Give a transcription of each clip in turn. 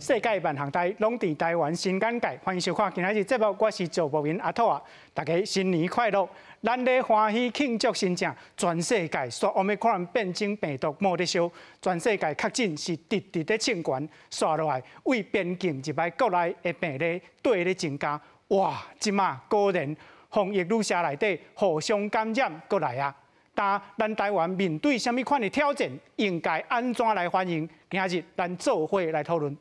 世界萬項代攏佇台灣新眼界，歡迎收看今仔日節目，我是趙博明阿兔仔，大家新年快樂！咱咧歡喜慶祝新正，全世界煞奧密克戎變種病毒冒咧燒，全世界確診是直直咧衝懸，煞落來對邊境入來國內的病例綴咧增加，哇！這馬果然防疫旅社內底互相感染閣來啊！但咱台灣面對啥物款的挑戰，應該按怎來反應？今仔日咱做伙來討論。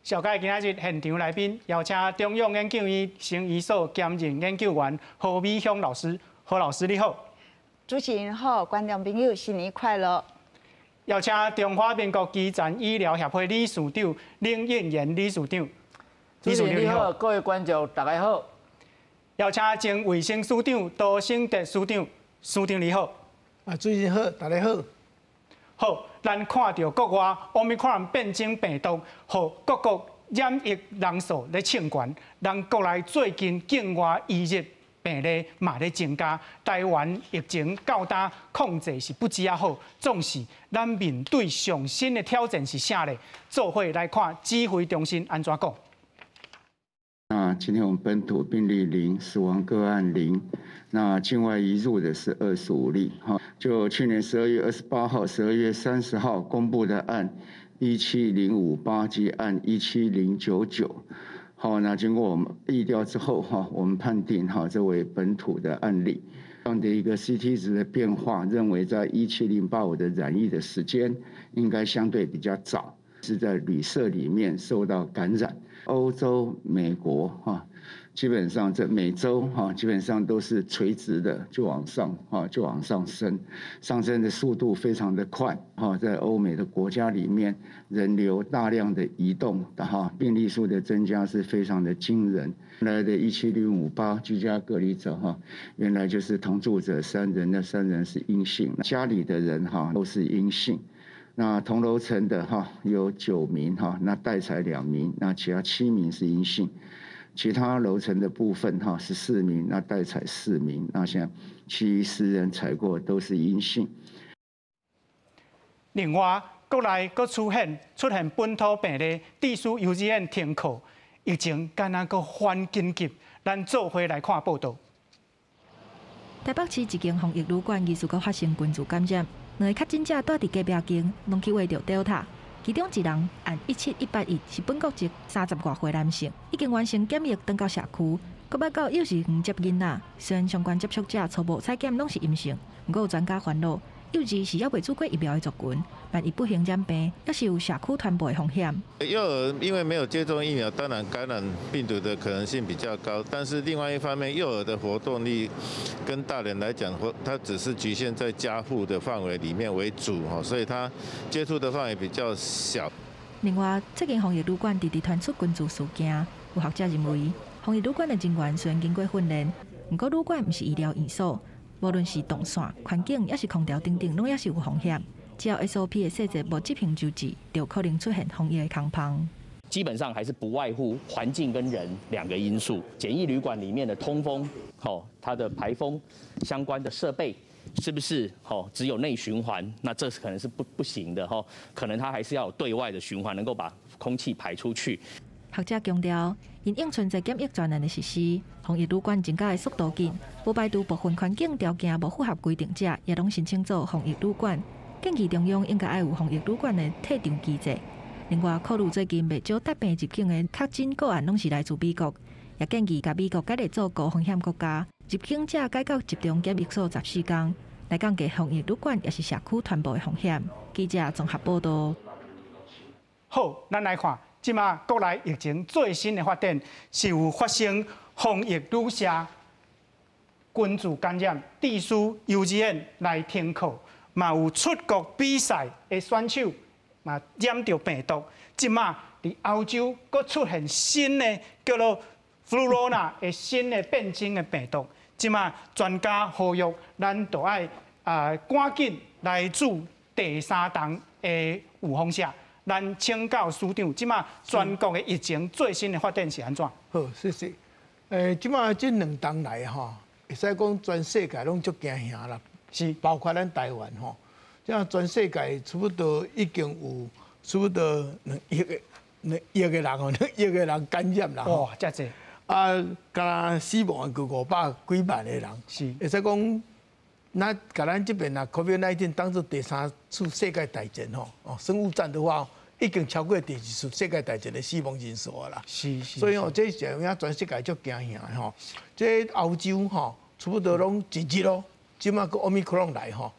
紹介今仔日現場來賓，邀請中央研究院生醫所兼任研究員何美鄉老師。何老師你好。主持人好，觀眾朋友新年快樂。邀請中華民國基層醫療協會理事長林應賢理事長。主持人你好，各位觀眾大家好。邀請前衛生署長杜勝哲署長，署長你好。啊，主持人好，大家好。好，咱看著國外奧密克戎變種病毒，予各國染疫人數咧衝懸，咱國內最近境外移入病例嘛咧增加，台灣疫情到今控制是不止啊好，總是咱面對上新的挑戰是啥咧？做伙來看指揮中心按怎講。那今天我們本土病例零，死亡個案零，那境外移入的是25例，哈，就去年12月28號、12月30號公布的案17058及案17099，好，那經過我們疫調之後，哈，我們判定哈這為本土的案例，這樣的一個 CT 值的變化，認為在17085的染疫的時間應該相對比較早，是在旅社裡面受到感染。歐洲、美國哈，基本上這美洲哈，基本上都是垂直的就往上哈，就往上升，上升的速度非常的快哈。在歐美的國家裡面，人流大量的移動哈，病例數的增加是非常的驚人。原來的17058居家隔離者哈，原來就是同住者三人，那三人是陰性，家裡的人哈都是陰性。那同樓層的哈有9名哈，那帶採2名，那其他7名是陰性，其他樓層的部分哈14名，那帶採4名，那現在其餘10人採過都是陰性。另外，國內閣出現本土病例，致使幼稚園停課，疫情敢若閣反緊急，咱做伙來看報道。台北市一間防疫旅館疑似閣發生群聚感染。兩个確診者蹛佇隔壁間，攏去穢著 Delta。其中一人案17181是本國籍30外歲男性，已經完成檢疫，轉到社區，閣捌到幼稚園接囡仔。雖然相關接觸者初步採檢攏是陰性，毋過有專家煩惱，幼兒是猶未注過疫苗的族群，萬一不幸染病，猶是有社區傳播的風險。幼兒因為沒有接種疫苗，當然感染病毒的可能性比較高。但是另外一方面，幼兒的活動力跟大人來講，他只是局限在家戶的範圍裡面為主，所以他接觸的範圍比較小。另外，這間防疫旅館直直傳出群聚事件，有學者認為，防疫旅館的人員雖然經過訓練，毋過旅館毋是醫療院所，無論是動線、環境，抑是空調等等，攏猶是有風險。只要 SOP 的細節無執行周至，就可能出現防疫的空縫。基本上還是不外乎環境跟人兩個因素。簡易旅館裡面的通風，吼，它的排風相關的設備是不是吼只有內循環？那這是可能是不行的吼，可能它還是要有對外的循環，能夠把空氣排出去。學者強調，因應存在檢疫專案的實施，防疫旅館增加的速度緊，無排除部分環境條件無符合規定者，也攏申請做防疫旅館。建議中央應該愛有防疫旅館的退場機制。另外，考慮最近袂少帶病入境的確診個案攏是來自美國，也建議共美國改列做高風險國家，入境者改到集中檢疫所14天，來降低防疫旅館抑是社區傳播的風險。記者綜合報道。好，咱來看，這馬國內疫情最新的發展是有發生防疫旅社群聚感染，致使幼稚園來停課，嘛有出國比賽的選手嘛染著病毒。這馬佇歐洲閣出現新的叫做 Flurona 的新的變種的病毒。這馬專家呼籲，咱都愛啊趕緊來注第三針的預防射。咱請教署長，這馬全國的疫情最新的發展是按怎？好，謝謝。這馬這兩冬來吼，會使講全世界攏足驚嚇啦，包括咱台灣吼。這全世界差不多已經有差不多2億個人哦，2億個人感染啦。哇，遮濟！啊，敢若死亡的500幾萬個人。會使講，咱共咱這邊啊，COVID-19 當做第三次世界大戰吼，哦，生物戰的話，已經超過第二次世界大戰的死亡人數啦。所以哦，這是有影全世界足驚嚇的吼。這歐洲吼，差不多攏一日咯，這馬閣 Omicron 來吼，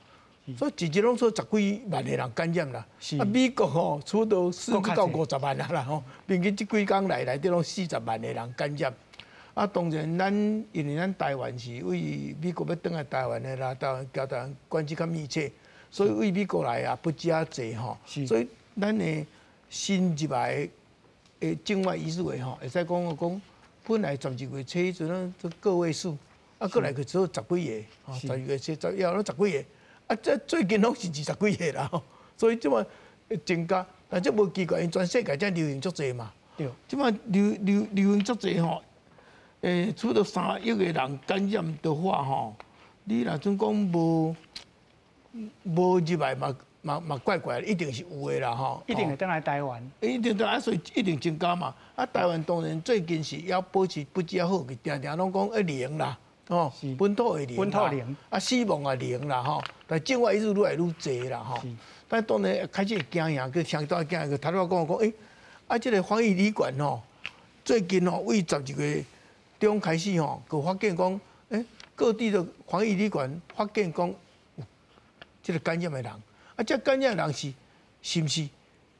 所以一日攏說十幾萬個人感染啦。啊，美國吼，差不多40到50萬啊啦吼，平均這幾工來內底攏40萬個人感染。啊，當然咱因為咱台灣是對美國欲轉來台灣的啦，台灣佮台灣關係較密切，所以對美國來也不遮濟吼。所以咱的新入來的境外移入的吼，會使講講，本來12月初彼陣攏都個位數，啊，過來就只有十幾個，吼，12月初十以後攏十幾個，啊，這最近攏是20幾個啦，吼，所以這馬增加，但這無奇怪，因全世界這流行足濟嘛，這馬流行足濟吼。差不多3億個人感染的話，吼，你若準講無入來嘛嘛怪怪，一定是有的啦，吼。一定會轉來台灣。一定對啊，所以一定增加嘛。啊，台灣當然最近是猶保持不遮好，定定攏講一零啦，吼，本土會零。本土零。啊，死亡也零啦，吼，但境外一直愈來愈濟啦，吼。但當然開始會驚嚇，閣聽到驚嚇，頭拄仔講講，啊，這個防疫旅館吼，最近吼，為12月中開始吼，閣發現講，各地的防疫旅館發現講有這個感染的人，啊，這感染的人是毋是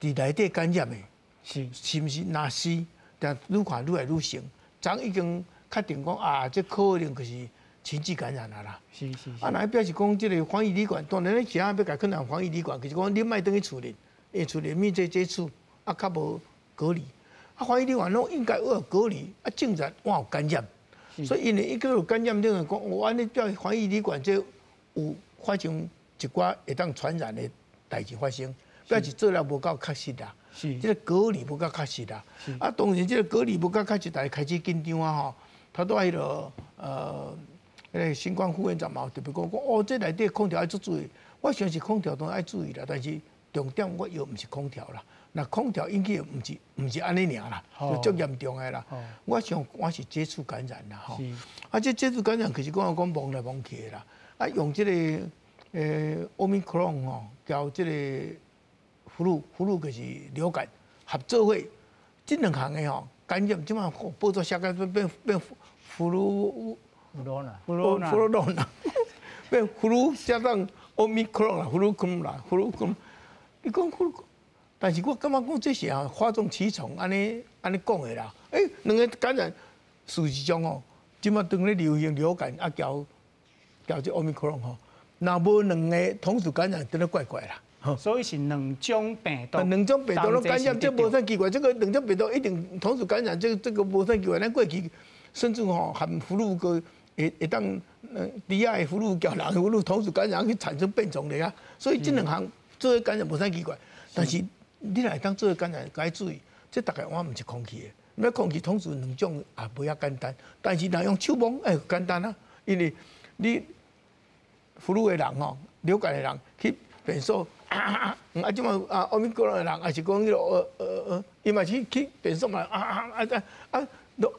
佇內底感染的？是毋是？若是，但愈看愈來愈成，昨已經確定講啊，這可能就是群聚感染啊啦。啊，若表示講這個防疫旅館，當然你是按欲共囥佇防疫旅館，其實講你莫轉去厝裡，因為厝裡密切接觸，啊，較無隔離。啊，防疫旅館攏應該有隔離，啊，竟然哇有感染，所以因為伊閣有感染，等於講我按呢叫防疫旅館這有發生一寡會當傳染的代誌發生，表示做了無夠確實啦。這個隔離無夠確實啦。啊，當然這個隔離無夠確實，大家開始緊張啊吼。頭拄仔彼個彼個新冠副院長嘛特別講講，哦，這內底空調愛足注意。我相信空調當然愛注意啦，但是重點我又毋是空調啦。那空調引起的毋是按呢爾啦，就足嚴重的啦。我想我是接觸感染啦，吼。啊，這接觸感染其實講講摸來摸去的啦。啊，用這個Omicron 吼，佮這個 flu，flu 就是流感合做伙，這兩項的吼感染，這馬報紙寫甲變變 flu ，flu flu 啦，變 flu 加上 Omicron 啦，flu 空啦，flu 空，你講 flu。但是我感覺講這是啊，嘩眾取寵，按呢按呢講的啦。兩個感染事實上哦，這馬當咧流行流感啊，交交這 Omicron 吼，若無兩個同時感染，真的怪怪啦。所以是兩種病毒。兩種病毒攏感染，這無啥奇怪。這個兩種病毒一定同時感染，這個無啥奇怪。咱過去甚至吼含 flu 閣會當，豬仔的 flu 佮人的 flu 同時感染去產生變種的啊。所以這兩項做伙感染無啥奇怪，但是。你若會當做感染，該注意，這大概我毋是空氣的，欲空氣同時兩種也無遐簡單。但是若用手摸，簡單啊，因為你 flu 的人吼，流感的人去便所，啊，這馬啊，Omicron 的人，抑是講彼個伊嘛是去便所嘛，啊啊啊啊啊，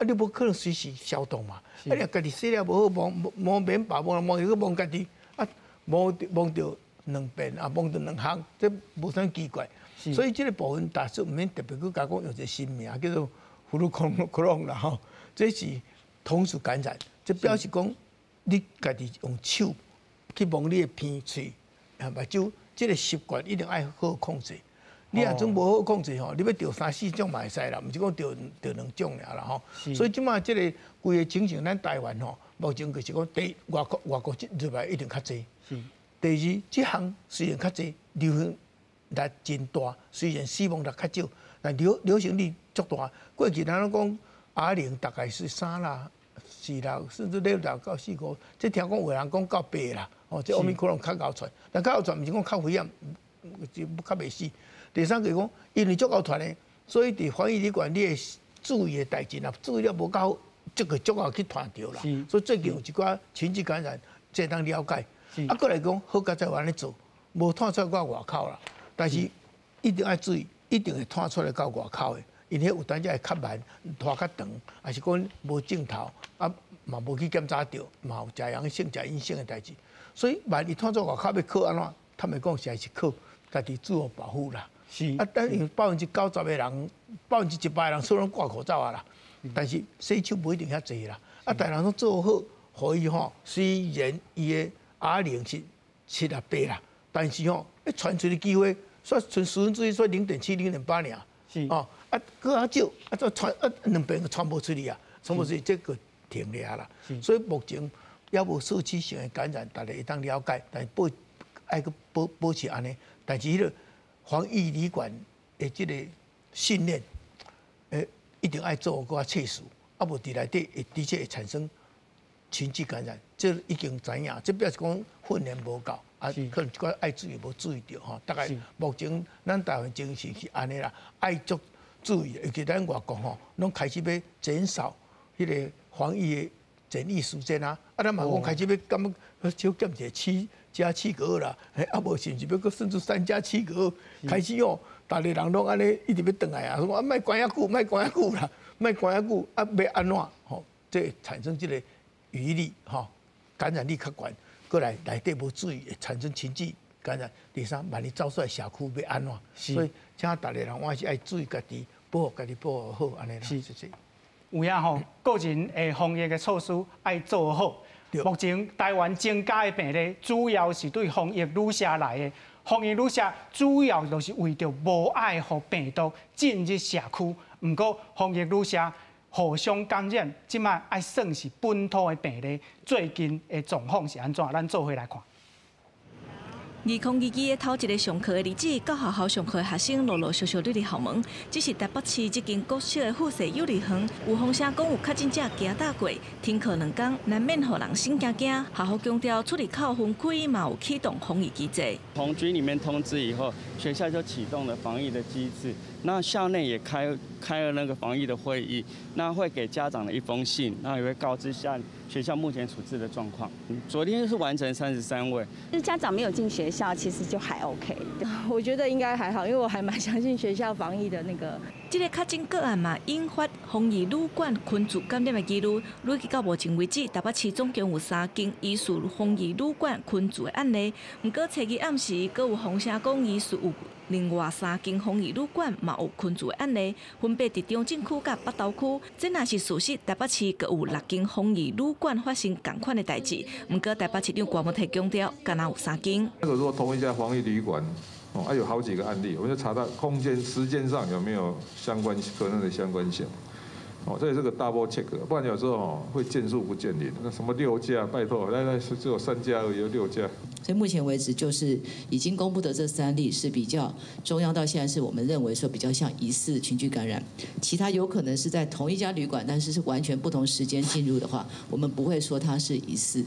你無可能隨時消毒嘛，啊，你家己洗了無好，摸摸棉把摸摸閣摸家己，啊，摸摸著兩遍啊，摸著兩項，這無啥奇怪。所以這個部分，大師毋免特別閣加講用一個新名叫做 flu 空啦吼，這是同時感染，這表示講你家己用手去摸你的鼻喙、目睭，這個習慣一定愛好控制。你若準無好控制吼，你欲著三四種嘛會使啦，毋是講著著兩種爾啦吼。所以這馬這個規个情形，咱台灣吼，目前就是講第一外國入來一定較濟。第二，這項雖然較濟，流行率真大，雖然死亡率較少，但流行率足大。過去咱攏講 R 零大概是三啦、四啦，甚至6到4個，這聽講有人講到八啦。哦，這 Omicron 較𠢕傳，但較𠢕傳毋是講較危險，就較袂死。第三個講，因為足𠢕傳的，所以佇防疫旅館你會注意的代誌，若注意了無夠好，這個足𠢕去傳著啦。所以最近有一寡群聚感染，這當了解。啊，閣來講，好佳哉有按呢做，無傳出來到外口啦，但是一定愛注意，一定會傳出來到外口的，因為有當時會較慢，拖較長，還是講無症頭，啊嘛無去檢查著，嘛有食陽性、食陰性的代誌，所以萬一傳出外口欲靠按怎？坦白講，實在是靠家己自我保護啦。啊，等於90%的人，100%的人所攏掛口罩啊啦。但是洗手無一定遐濟啦。啊，逐人攏做好，予伊吼，雖然伊的 R0是7啊8啦，但是吼，傳出的機會，煞賰1/10，煞0.7、0.8爾。哦，啊，閣較少，啊，再傳啊兩邊傳播出去啊，傳播出去，這個停了啦。所以目前猶無社區性的感染，大家會當了解，但是保愛閣保保持按呢。但是彼個防疫旅館的這個訓練，一定愛做閣較切實，啊無佇內底會的確會產生群聚感染，這已經知影，這表示講訓練無夠，啊，可能一寡愛注意無注意著吼。大概目前咱台灣情形是按呢啦，愛足注意，尤其咱外國吼，攏開始欲減少彼個防疫的檢疫時間啊，啊，咱嘛講開始欲減，少減一個7加7個月啦，啊無甚至欲閣甚至3加7個月，開始哦，逐个人攏按呢一直欲轉來啊，說啊莫關遐久，莫關遐久啦，莫關遐久，啊欲按怎吼？這產生這個餘力吼，感染力較懸，過來內底無注意會產生群聚感染。第三，萬一走出來社區欲按怎？所以請逐个人我是愛注意家己，保護家己，保護好按呢啦。是是是。有影吼，個人的防疫的措施愛做好。目前台灣增加的病例，主要是對防疫旅社來的。防疫旅社主要就是為著無愛予病毒進入社區。毋過防疫旅社互相感染，這擺愛算是本土的病例。最近的狀況是按怎？咱做伙來看。2022的頭一个上課的日子，到學校上課的學生陸陸續續入佇校門。只是台北市這間國小的附設幼兒園，有風聲講有確診者行踏過，停課兩工，難免予人心驚驚。學校強調出入口分開，嘛有啟動防疫機制。從局裡面通知以後，學校就啟動了防疫的機制。那校內也開了那個防疫的會議，那會給家長的一封信，那也會告知下學校目前處置的狀況。昨天是完成33位，就是家長沒有進學校，其實就還 OK。我覺得應該還好，因為我還蠻相信學校防疫的那個。這个確診個案嘛，引發防疫旅館群聚感染的疑慮。累計到目前為止，台北市總共有3間疑似防疫旅館群聚的案例。毋過，初二暗時，閣有風聲講疑似有另外3間防疫旅館嘛有群聚的案例，分別佇中正區佮北投區。這若是事實，台北市閣有6間防疫旅館發生仝款的代誌。毋過，台北市長郭文泰強調，敢若有3間。如果說同一家防疫旅館，哦，啊有好幾個案例，我們就查到空間、時間上有沒有相關可能的相關性。哦，這也是個 double check，不然有時候哦會見樹不見林。那什麼6家，拜託，那是只有3家而已，6家。所以目前為止，就是已經公布的這3例是比較中央到現在是我們認為說比較像疑似群聚感染，其他有可能是在同一家旅館，但是是完全不同時間進入的話，我們不會說它是疑似。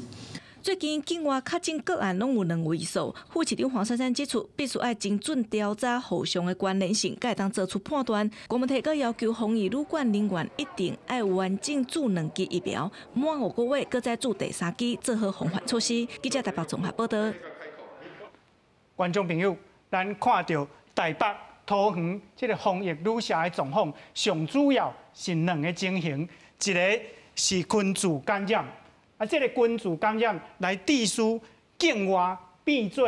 最近境外確診個案攏有2位數，副市長黃珊珊指出，必須愛精準調查互相的關聯性，才會當做出判斷。郭文泰閣要求防疫旅館人員一定愛完整注2劑疫苗，滿5個月閣再注第3劑，做好防範措施。記者台北綜合報道。觀眾朋友，咱看著台北桃園這个防疫旅社的狀況，上主要是2個情形，一个是群聚感染。啊，這个群聚感染來致使境外變做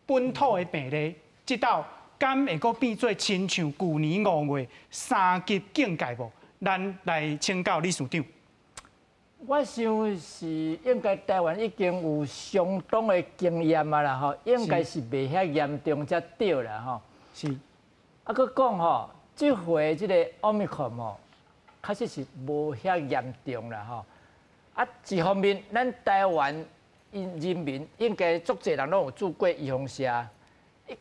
本土的病例，這道敢會閣變做親像舊年5月3級警戒無？咱來請教理事長。我想是應該台灣已經有相當的經驗啊啦吼，應該是袂遐嚴重才對啦吼。是。啊，閣講吼，這回這个奧密克戎吼，確實是無遐嚴重啦吼。啊，一方面，咱台灣人民應該足濟人攏有注過預防射，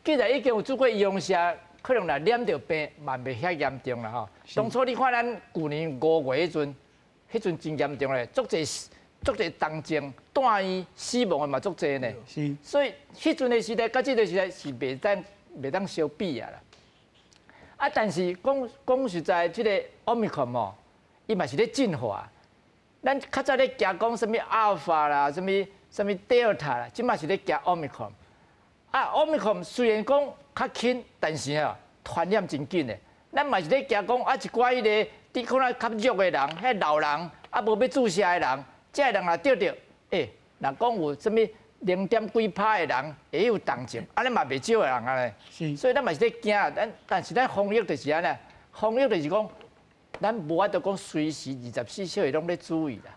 既然已經有注過預防射，可能若染著病嘛袂遐嚴重啦吼。當初你看咱舊年5月彼陣，彼陣真嚴重咧，足濟足濟重症、住院、死亡的嘛足濟呢。是。所以彼陣的時代，佮這个時代是袂當相比啊啦。啊，但是講講實在，這个奧密克戎吼，伊嘛是咧進化。咱較早咧驚講啥物阿爾法啦，啥物啥物德爾塔啦，這馬是咧驚奧密克戎。啊，奥密克戎雖然講較輕，但是啊，傳染真緊的。咱嘛是咧驚講啊，一寡彼个抵抗力較弱的人，彼老人啊，無欲注射的人，這个人若著著，欸，若講有啥物0點幾趴的人會有重症，按呢嘛袂少的人按呢。所以咱嘛是咧驚，但是咱防疫就是按呢，防疫就是講，咱無法度講隨時24小時攏咧注意啦。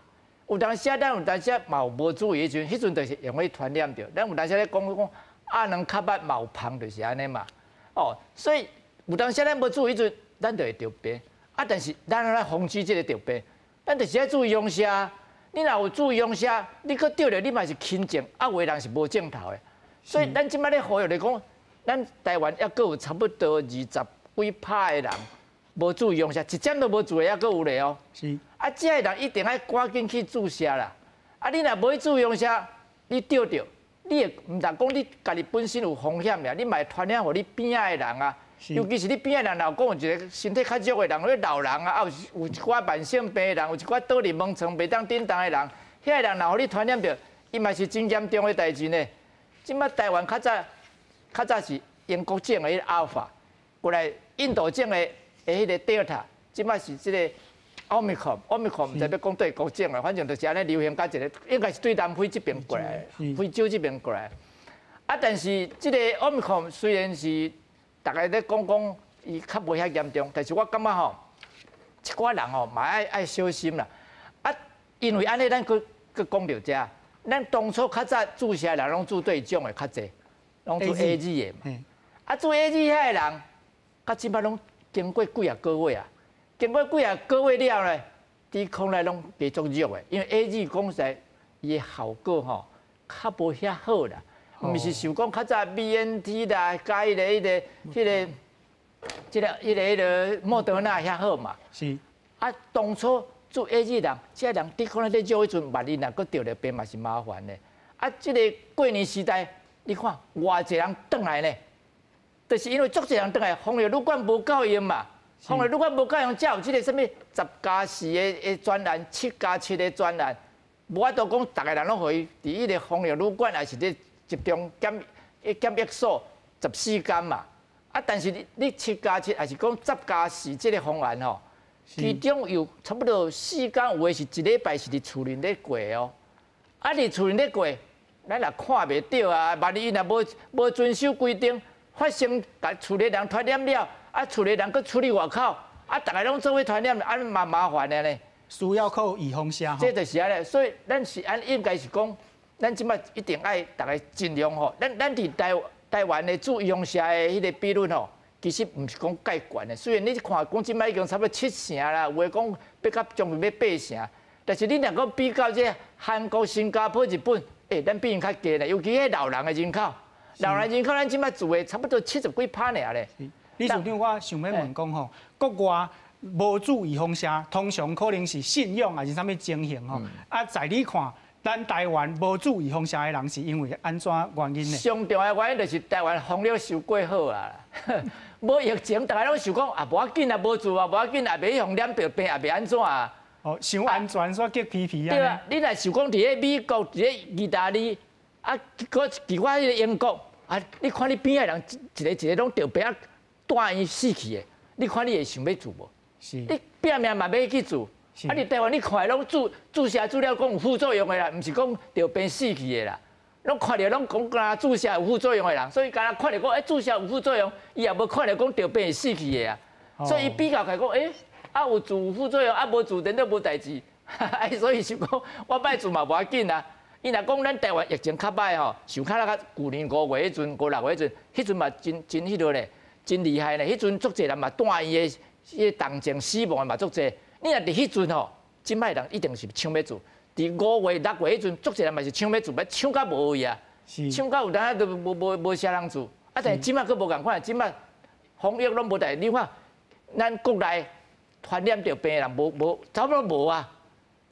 有當時咱有當時嘛有無注意的時陣，彼陣就是容易傳染著。咱有當時咧講講鴨卵較捌嘛有芳，就是按呢嘛。哦，所以有當時咱無注意彼陣，咱就會著病。啊，但是咱來防止這个著病，咱就是愛注意預防。你若有注意預防，你閣著著，你嘛是輕症，啊，有的人是無症頭的。所以咱這擺咧呼籲來講，咱台灣猶閣有差不多20幾趴的人無注意預防，一針都無注的，猶閣有咧哦。是。啊，這个人一定愛趕緊去注射啦。啊，你若無去注意預防，你著著，你會毋但講你家己本身有風險爾，你嘛會傳染予你邊仔的人啊。尤其是你邊仔的人，若講有一個身體較弱的人，或老人啊，啊有一寡慢性病的人，有一寡倒佇眠床袂當振動的人，遐个人若予你傳染著，伊嘛是真嚴重的代誌呢。這擺台灣較早是英國種的彼个阿爾法，過來印度種的彼个德爾塔，這擺是這个奧密克戎，奧密克戎毋知欲講佗國種的，反正就是按呢流行到一个，應該是對南非這邊過來，非洲這邊過來。啊，但是這个奧密克戎雖然是逐家咧講講伊較無遐嚴重，但是我感覺吼，一寡人吼嘛愛小心啦。啊，因為按呢，咱閣閣講著這，咱當初較早注射的人攏注佗種的較濟，攏注 AZ 的嘛。啊，注 AZ 遐个人，到這擺攏經過幾仔個月啊，經過幾仔個月了呢，抵抗力攏加足弱的，因為 AZ 講實在，伊的效果吼較無遐好啦。毋是想講較早 BNT 啦，佮彼个、彼个、彼个、這个、彼个、彼个莫德納遐好嘛。是。啊，當初注 AZ 人，這个人抵抗力咧弱彼陣，萬一若閣著著病嘛是麻煩的。啊，這个過年時代，你看偌濟人轉來呢？就是因為足濟人轉來，防疫旅館無夠用嘛。防疫旅館無夠用，才有這个啥物10+4的專案，7+7的專案，無法度講逐个人攏予伊佇彼个防疫旅館，抑是咧集中檢疫所14天嘛。啊，但是你7+7，抑是講10+4這个方案吼，其中有差不多4天，有的是一禮拜是佇厝裡咧過哦。啊，佇厝裡咧過，咱若看袂著啊，萬一伊若無遵守規定，發生共厝裡人傳染了，啊，厝裡人閣出去外口，啊，逐家攏做伙傳染，按呢嘛麻煩的呢。需要靠預防射。這就是按呢，所以咱是按應該是講，咱這擺一定愛逐家盡量吼，咱佇台灣的注預防射的彼个比率吼，其實毋是講蓋懸的。雖然你看講這擺已經差不多7成啦，有的講欲到將近欲8成，但是你若講比較這韓國、新加坡、日本，欸，咱比𪜶較低咧，尤其彼老人的人口，老人人口咱這擺注的差不多70幾趴爾咧。理事長，我想欲問講吼，國外無注預防射，通常可能是信仰抑是啥物情形吼？啊，在你看，咱台灣無注預防射的人是因為按怎原因呢？上重要的原因就是台灣防疫受過好啊，無疫情，逐家攏想講啊，無要緊啊，無注啊，無要緊，也袂予染著病，也袂按怎啊。哦，傷安全，煞激皮皮啊。對啊，你若想講佇咧美國、佇咧義大利，啊，閣其他彼个英國，啊，你看你邊仔人一个一个攏著病啊，住院死去的，你看你會想欲注無？是。你拼命嘛欲去注。啊！佇台灣你看攏注射注了講有副作用的啦，毋是講著病死去的啦。攏看著攏講敢若注射有副作用的人，所以敢若看著講欸注射有副作用，伊也無看著講著病會死去的啊。所以伊比較起來講，欸啊有注有副作用，啊無注顛倒無代誌。所以想講我莫注嘛無要緊啊。伊若講咱台灣疫情較歹吼，像較較舊年5月彼陣、5、6月彼陣，彼陣嘛真真彼落咧，真厲害咧。彼陣足濟人嘛住院的，彼個重症死亡的嘛足濟。你若佇彼陣吼，這擺人一定是搶欲注。佇5月、6月彼陣，足濟人嘛是搶欲注，欲搶甲無位啊，搶甲有當都無啥人注。啊，但是這擺閣無仝款，這擺防疫攏無代，你看咱國內傳染著病的人無差不多無啊，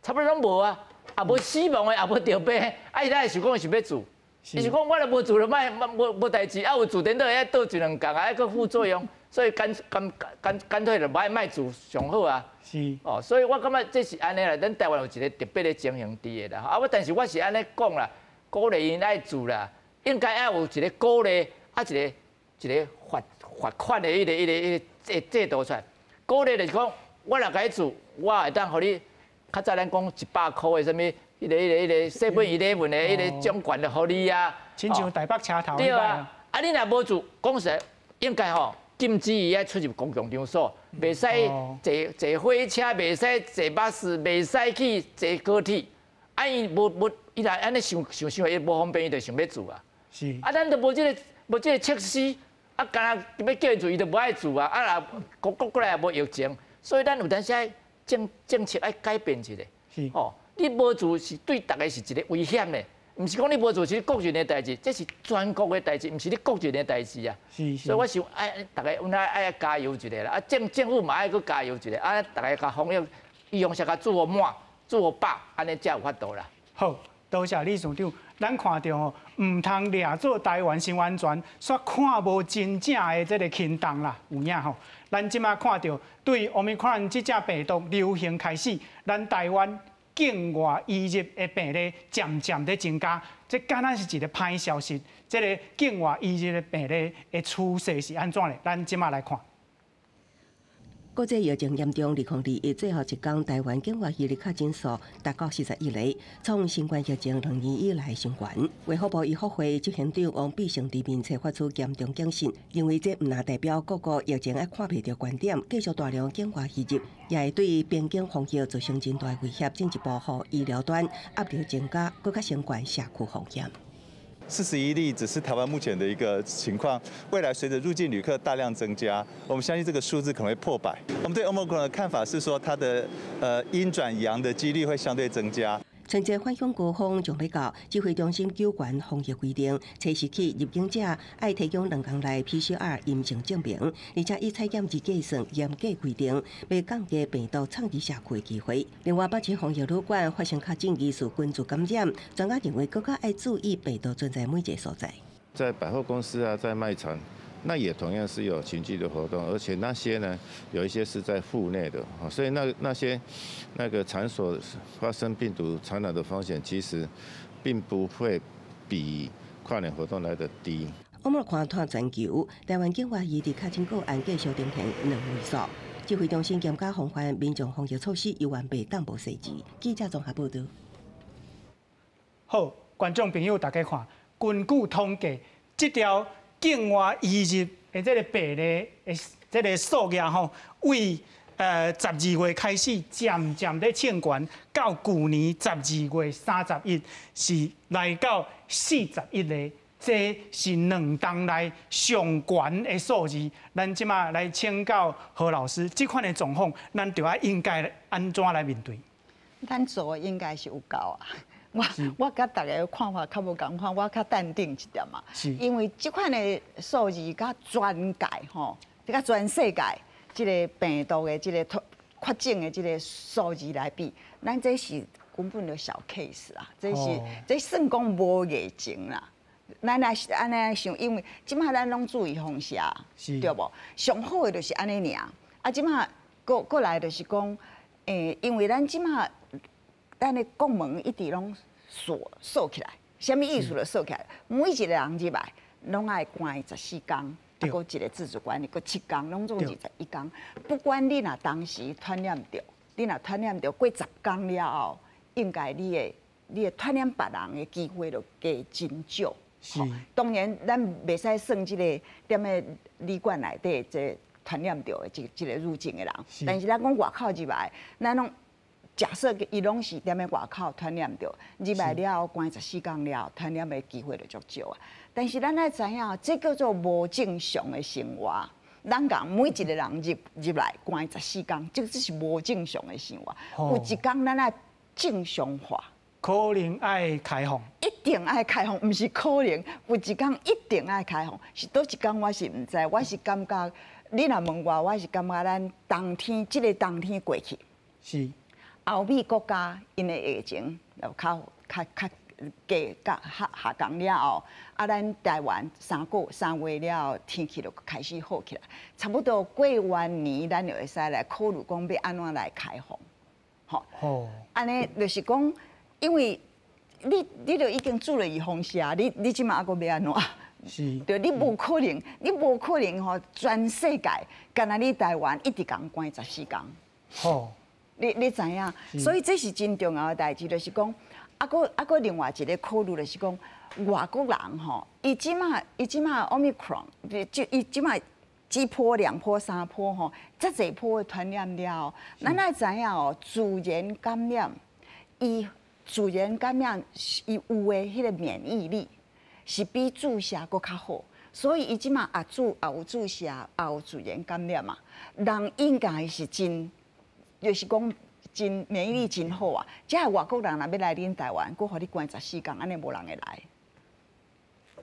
差不多攏無啊，也無死亡的，也無著病，啊，伊哪會想講想欲注？伊是講我若無注就莫無代誌，啊有注顛倒會愛倒一兩工啊，還閣副作用。所以乾脆就莫注上好啊。是。哦，所以我感覺這是按呢啦，咱台灣有一個特別的情形佇的啦。啊，我但是我是按呢講啦，鼓勵𪜶愛注啦，應該愛有一個鼓勵，啊一個一個罰罰款的彼個制度出來。鼓勵就是講，我若共你住，我會當予你較早咱講100箍的啥物，彼個7-Eleven 的彼個獎券就予你啊。親像台北車頭。對啊，啊你若無住，講實在應該吼禁止伊愛出入公共場所，袂使坐坐火車，袂使坐巴士，袂使去坐高鐵。啊，伊無無，伊若按呢想想想，伊無方便，伊就想欲住啊。啊，咱都無這个無這个設施，啊，敢若欲叫伊住，伊就無愛住啊。啊，若閣閣過來也無疫情，所以咱有當時愛政政策愛改變一下。吼，你無住是對逐个是一個危險的，毋是講你無住是你個人的代誌，這是全國的代誌，毋是你個人的代誌啊。所以我想愛逐个阮愛愛加油一下啦，啊政政府嘛愛閣加油一下，啊逐个共防疫預防針共注予滿，注予飽，按呢才有法度啦。好，多謝李署長。咱看著吼，毋通掠做台灣傷安全，煞看無真正的這个行動啦，有影吼。咱這馬看著對 Omicron 這隻病毒流行開始，咱台灣境外移入的病例漸漸咧增加，這敢若是一个歹消息。這个境外移入的病例的趨勢是按怎咧？咱這馬來看。國際疫情嚴重，2021最後一工，台灣境外移入確診數達到41例，創新冠疫情2年以來新高。衛福部醫福會執行長王必勝佇面冊發出嚴重警訊，認為這毋但代表各國疫情還看袂著懸點，繼續大量境外移入，也會對邊境防疫造成真大威脅，進一步予醫療端壓力增加，閣較升懸社區風險。 41例只是台灣目前的一個情況，未來隨着入境旅客大量增加，我們相信這個數字可能會破百。我們對 Omicron 的看法是說，它的陰轉陽的幾率會相對增加。春節返鄉高峰將欲到，指揮中心強懸防疫規定，初四起入境者愛提供兩工內 PCR 陰性證明，而且以採檢日計算嚴格規定，欲降低病毒藏佇社區的機會。另外，北市防疫旅館發生確診疑似群聚感染，專家認為閣較愛注意病毒存在每一个所在。在百貨公司啊，在賣場，那也同樣是有群聚的活動，而且那些呢，有一些是在戶內的，所以那些那個場所發生病毒傳染的風險，其實並不會比跨年活動來得低。我們看看全球，台灣境外移入確診個案繼續呈現兩位數。指揮中心嚴加防範，民眾防疫措施猶原袂當無細緻。記者綜合報導。好，觀眾朋友大家看，根據統計，這條境外移入的這个病例的這个數額吼，為12月開始漸漸咧升懸，到舊年12月31是來到41例，這是兩冬來上懸的數字。咱這馬來請教何老師，這款的狀況，咱著愛應該按怎來面對？咱做的應該是有夠啊！我佮大家看法較無仝款，我較淡定一點嘛。因為這款的數字佮全界吼，佮全世界這个病毒的這个確診的這个數字來比，咱這是根本就小 case 啊！這是這算講無疫情啦。咱來是按呢想，因為這馬咱攏注意風險，對無？上好的就是按呢爾。啊，這馬閣閣來就是講，因為咱這馬咱的國門一直攏鎖鎖起來，啥物意思？就鎖起來，每一个人入來，攏愛關14工，啊，閣一个自主管理，閣7工，攏總21工。不管你若當時傳染著，你若傳染著過10工了後，應該你會傳染別人的機會就加真少。當然，咱袂使算這個踮咧旅館內底這傳染著的這个入境的人，但是咱講外口入來，咱攏假設伊攏是踮咧外口傳染著，入來了後關14工了後，傳染的機會就足少啊。但是咱愛知影，這叫做無正常的生活。咱講每一个人入入來關十四工，這這是無正常的生活。有一工咱愛正常化。可能愛開放，一定愛開放，毋是可能。有一工一定愛開放，是佗一工我是毋知，我是感覺，你若問我，我是感覺咱冬天這个冬天過去，歐美國家𪜶的疫情就較較較低較下下降了後，啊，咱台灣3個3月了後，天氣就開始好起來，差不多過完年，咱就會使來考慮講欲按怎來開放，吼。按呢就是講，因為你就已經注了預防射，你這馬猶閣欲按怎？是。對，你無可能，你無可能吼，全世界干焦你台灣一直共關14工。好。你知影？所以這是真重要的代誌，就是講，啊閣另外一個考慮就是講，外國人吼，伊這馬 Omicron，就伊這馬一波、兩波、三波吼，遮濟波的傳染了，咱愛知影哦，自然感染，伊自然感染伊有的彼個免疫力是比注射閣較好，所以伊這馬也注也有注射，也有自然感染嘛，人應該是真，就是講真免疫力真好啊。這个外國人若欲來恁台灣，閣予你關14工，按呢無人會來。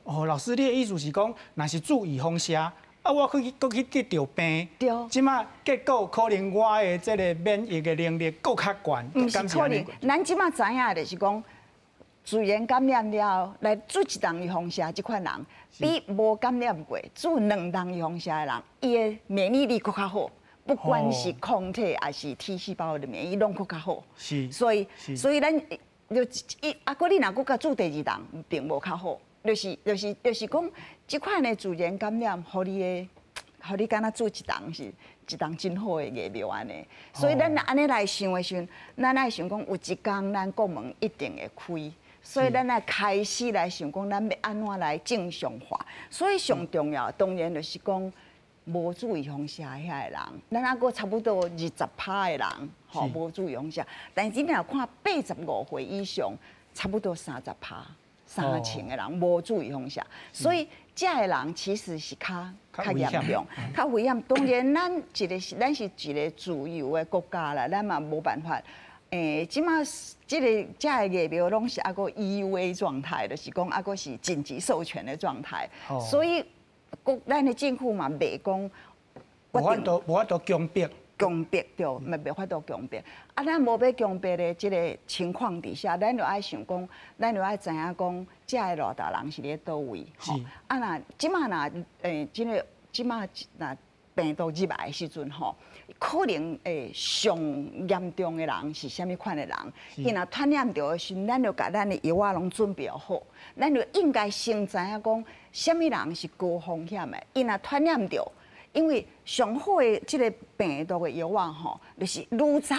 哦，老師，你的意思是講，若是注預防射，啊，我去閣去得著病，這馬結果可能我的這個免疫的能力閣較懸。毋是可能，咱這馬知影就是講，自然感染了後來注一針預防射，這款人比無感染過注兩針預防射的人，伊的免疫力閣較好，不管是抗體還是 T 細胞的免疫，攏閣較好。所以咱就一啊，閣你若閣共注第二針，並無較好。就是講，這款的自然感染，予你敢若注一針是一針真好的疫苗按呢。所以咱若按呢來想的時陣，咱愛想講有一工咱國門一定會開，所以咱愛開始來想講，咱欲按怎來正常化。所以上重要，當然就是講無注預防射遐的人，咱猶閣差不多20趴的人，吼無注預防射。但是你若看85歲以上，差不多30趴。三成的人無注預防射，所以這个人其實是較嚴重、較危險。當然，咱是一個自由的國家啦，咱嘛無辦法。這馬這个這个疫苗攏是猶閣 EUA 狀態，就是講猶閣是緊急授權的狀態。所以國咱的政府嘛袂講無法度強迫。強迫對，嘛袂法度強迫。啊，咱無欲強迫的這个情況底下，咱就愛想講，咱就愛知影講，這个偌大人是佇咧佗位。啊，若這馬若這个這馬若病毒入來的時陣吼，可能會上嚴重的人是啥物款的人？伊若傳染著的時陣，咱就共咱的藥仔攏準備好，咱就應該先知影講，啥物人是高風險的。伊若傳染著，因為上好的這个病毒的藥仔吼，就是愈早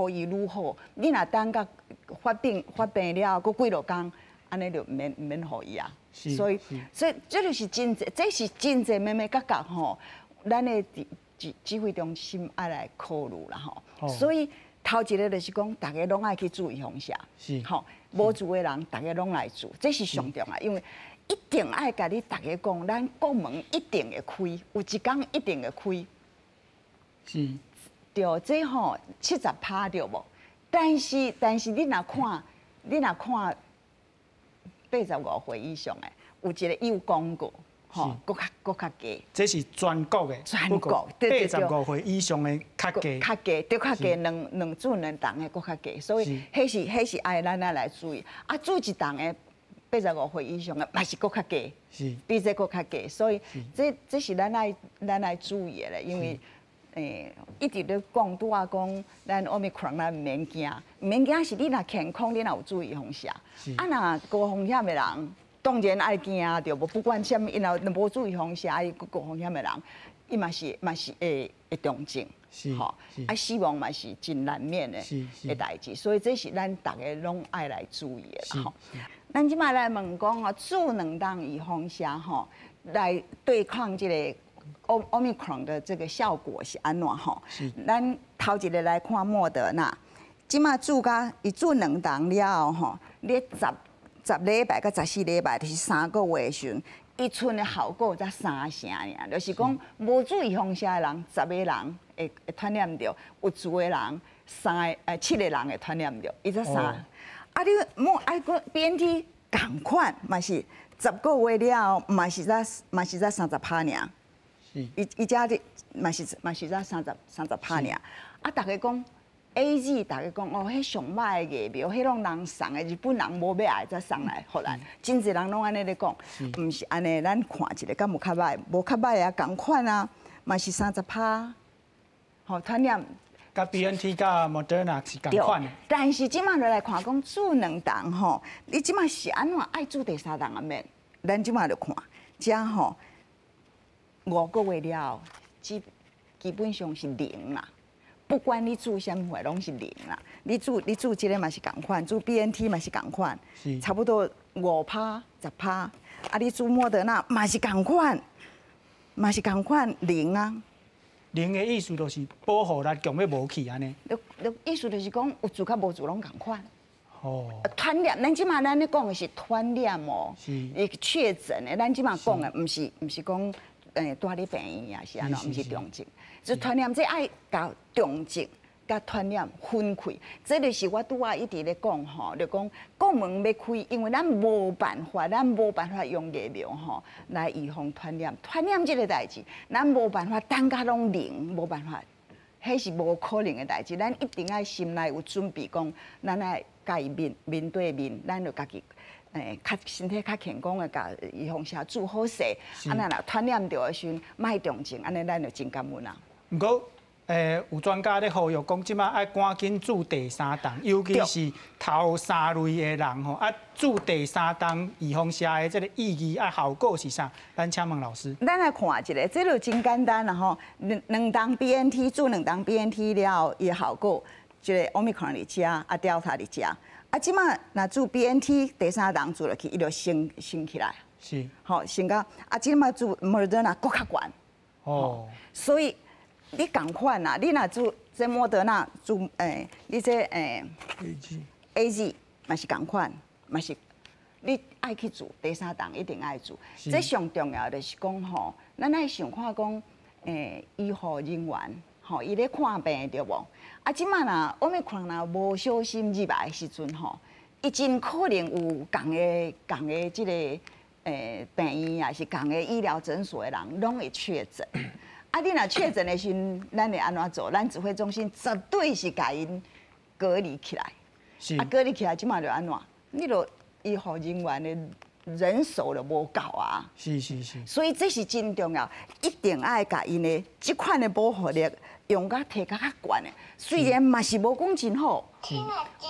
予伊愈好。你若等到發病了後，閣幾落工，按呢就毋免予伊啊。所以這是真濟眉眉角角吼，咱的指揮中心愛來考慮啦吼。所以頭一个就是講，逐家攏愛去注預防射，吼，無注的人，逐家攏來注，這是上重要，因為一定愛共你逐家講，咱國門一定會開，有一工一定會開。對，這吼70趴對無？但是你若看85歲以上的，有一個有廣告，吼，閣較低。這是全國的，全國85歲以上的較低。較低，對較低，兩注兩針的閣較低，所以彼是愛咱來注意。啊，注一針的85歲以上的嘛是閣較低，比這閣較低，所以這是咱愛注意的咧，因為一直咧講拄仔講，咱 Omicron 咱毋免驚，毋免驚是你若健康，你若有注預防射，啊若高風險的人，當然愛驚對無？不管啥物，伊若無注預防射，伊高風險的人，伊嘛是會重症，吼，啊死亡嘛是真難免的代誌，所以這是咱逐家攏愛來注意的啦吼。咱這馬來問講哦，注兩針預防射吼，來對抗這個 Omicron 的這個效果是按怎吼？咱頭一個來看莫德納，這馬注甲伊注兩針了後吼，咧10禮拜佮14禮拜，就是3個月的時陣，伊賰的效果才三成爾，就是講無注預防射的人，10個人會傳染著，有注的人三個7個人會傳染著，伊才三。啊，你莫愛閣 BNT 仝款，嘛是10個月了後，嘛是才30趴爾。伊遮的嘛是才30趴爾。啊，逐家講 AZ，逐家講哦，彼上歹的疫苗，彼攏人送的，日本人無欲愛才送來予咱。真濟人攏按呢咧講，毋是按呢，咱看一下，敢有較歹？無較歹啊，仝款啊，嘛是三十趴。吼，傳染佮 BNT 佮 Moderna 是仝款的。但是這馬落來看講注兩針吼，你這馬是按怎愛注第三針啊免？咱這馬就看，這吼五個月了後，基本上是零啦。不管你注啥物貨，攏是零啦。你注這个嘛是仝款，注 BNT 嘛是仝款，差不多5趴、10趴。啊，你注莫德納嘛是仝款，嘛是仝款零啊。零的意思就是保護力強欲無去按呢。你意思就是講有注佮無注攏仝款。哦。傳染，咱這馬咱咧講的是傳染哦。是。伊確診的，咱這馬講的毋是講蹛咧病院啊，是按怎，毋是重症。就傳染這愛共重症佮傳染分開，這就是我拄仔一直咧講吼，就講國門欲開，因為咱無辦法，咱無辦法用疫苗吼來預防傳染，傳染這个代誌，咱無辦法等甲攏零，無辦法，彼是無可能的代誌。咱一定愛心內有準備，講咱愛共伊面面對面，咱就家己較身體較健康的，共預防射注好勢，啊，咱若傳染著的時陣，莫重症，按呢咱就真感恩啊。毋過，有專家咧呼籲講，這馬愛趕緊注第三針，尤其是頭三類的人吼，啊，注第三針預防射的這个意義啊效果是啥？咱請問老師。咱來看一下，這个真簡單啦吼，兩兩針 BNT 注兩針 BNT 了後，伊的效果，這个 Omicron 佇遮，啊，Delta 佇遮，啊，這馬若注 BNT 第三針注落去，伊就升升起來。吼，升到啊，這馬注 Moderna 閣較懸。哦。所以。你仝款啦，你若注這莫德納注你這AZ 嘛是仝款，嘛是你愛去注第三針一定愛注。這上重要的是講吼，咱愛想看講醫護人員吼，伊咧看病對無？啊，這馬若 Omicron 若無小心入來的時陣吼，伊真可能有仝个仝个這个病院，抑是仝个醫療診所的人，攏會確診。啊！你若確診的時陣，咱會按怎做？咱指揮中心絕對是共𪜶隔離起來。啊，隔離起來，這馬就按怎？你著醫護人員的人手就無夠啊。所以這是真重要，一定愛共𪜶的這款的保護力用甲提較較懸的。雖然嘛是無講真好，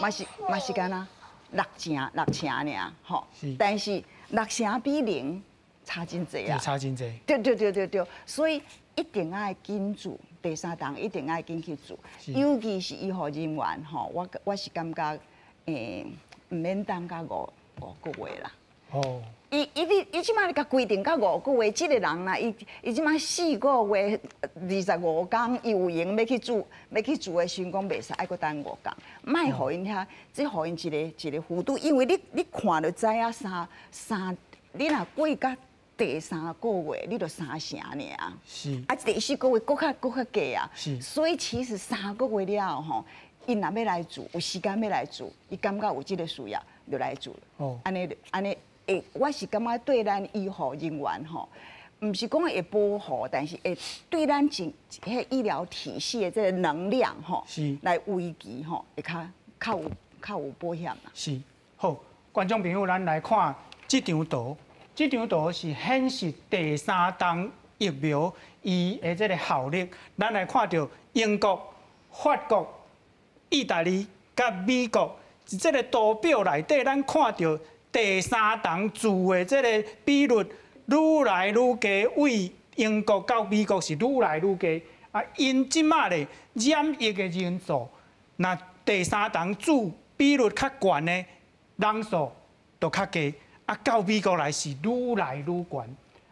嘛是敢若六成六成爾吼。但是六成比零差真濟啊。差真濟。對對對對對，所以。一定愛緊注第三針，一定愛緊去注，尤其是醫護人員吼，我是感覺毋免等到五個月啦。哦。伊伊你伊這馬共規定到五個月，這个人啦，伊這馬4個月25工，伊有閒欲去注欲去注的時陣，講袂使愛閣等五工，莫予𪜶遐，這予𪜶一个一个幅度，因為你看就知影三三，你若過甲。第三個月你就三成爾，啊，第四個月閣較閣較低啊，所以其實三個月了後吼，𪜶若欲來注，有時間欲來注，伊感覺有這个需要就來注。哦，按呢按呢，會，我是感覺對咱醫護人員吼，毋是講會保護，但是會對咱整彼醫療體系的這个能量吼，來維持吼，會較較有較有保險啦。是，好，觀眾朋友，咱來看這張圖。這張圖是顯示第三針疫苗伊的這个效力。咱來看著英國、法國、意大利佮美國，這个圖表內底，咱看著第三針注的這个比率愈來愈低，對英國到美國是愈來愈低。啊，𪜶這馬咧染疫的人數，若第三針注比率較懸的人數就較低。啊，到美國來是愈來愈懸。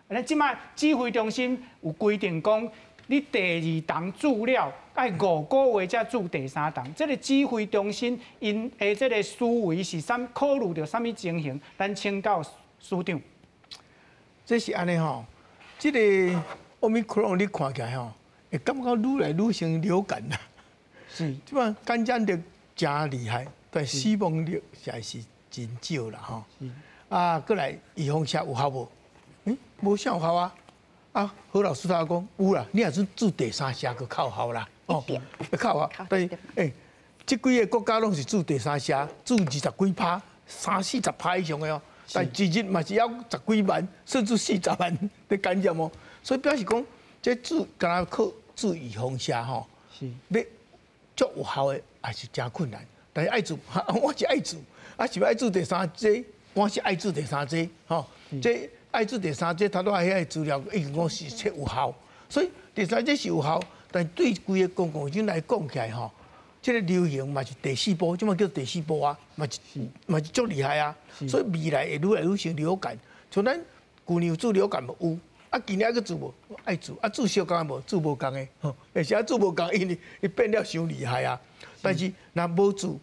啊，這馬指揮中心有規定講，你第二針注了，愛五個月才注第三針。這个指揮中心𪜶的這个思維是啥？考慮著啥物情形？咱請教署長。這是按呢吼，這个 Omicron 你看起來吼，會感覺愈來愈像流感啦。這馬感染力誠厲害，但死亡率實在是真少啦吼。啊，閣來預防射有效無？無啥有效啊！啊，何老師他講有啦，你若是注第三射閣較有效啦。哦，會較有效。但是，這幾个國家攏是注第三射，注20幾趴、三四十趴以上的哦。但一日嘛是猶十幾萬，甚至40萬咧感染哦。所以表示講，這注敢若靠注預防射吼，欲足有效的也是誠困難。但是愛注，我是愛注，啊是欲愛注第三劑，我是愛注第三劑，吼，這愛注第三劑，頭拄仔遐個資料已經講是測有效，所以第三劑是有效，但對規個公共衛生來講起來，吼，這個流行嘛是第四波，這馬叫第四波啊，嘛是足厲害啊，所以未來會愈來愈像流感，像咱舊年有注流感無？有，啊今年還閣注無？愛注，啊注相仝無？注無仝的，吼，而且注無仝，因為伊變了傷厲害啊。但是若無注，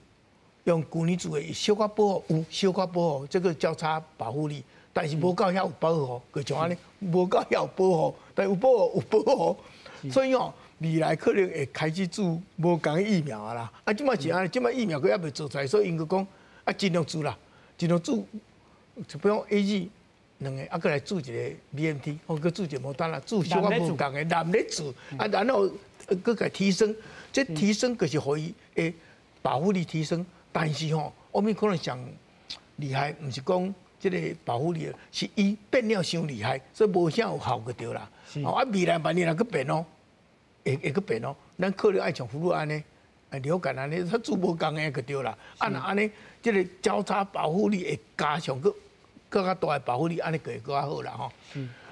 用舊年注的小可保護，有小可保護，這個交叉保護力，但是無夠遐有保護，就像按呢，無夠遐有保護，但有保護有保護，所以哦，未來可能會開始注無仝疫苗啊啦。啊，這馬是按呢，這馬疫苗閣猶未做出來，所以𪜶閣講啊，盡量注啦，盡量注，就比如 AZ 兩個，啊，閣來注一個 BNT，或閣注一個莫德納，注小可無仝的，濫咧注，啊，然後閣共提升。這提升就是予伊的保護力提升，但是吼，我們可能上厲害，毋是講這個保護力，是伊變了傷厲害，所以無啥有效就對啦。啊，未來萬一若閣變哦，會閣變哦，咱可能愛像俘虜按呢，流感按呢，它注無仝的就對啦。啊，若按呢，這個交叉保護力會加上閣閣較大的保護力，按呢就會閣較好啦吼。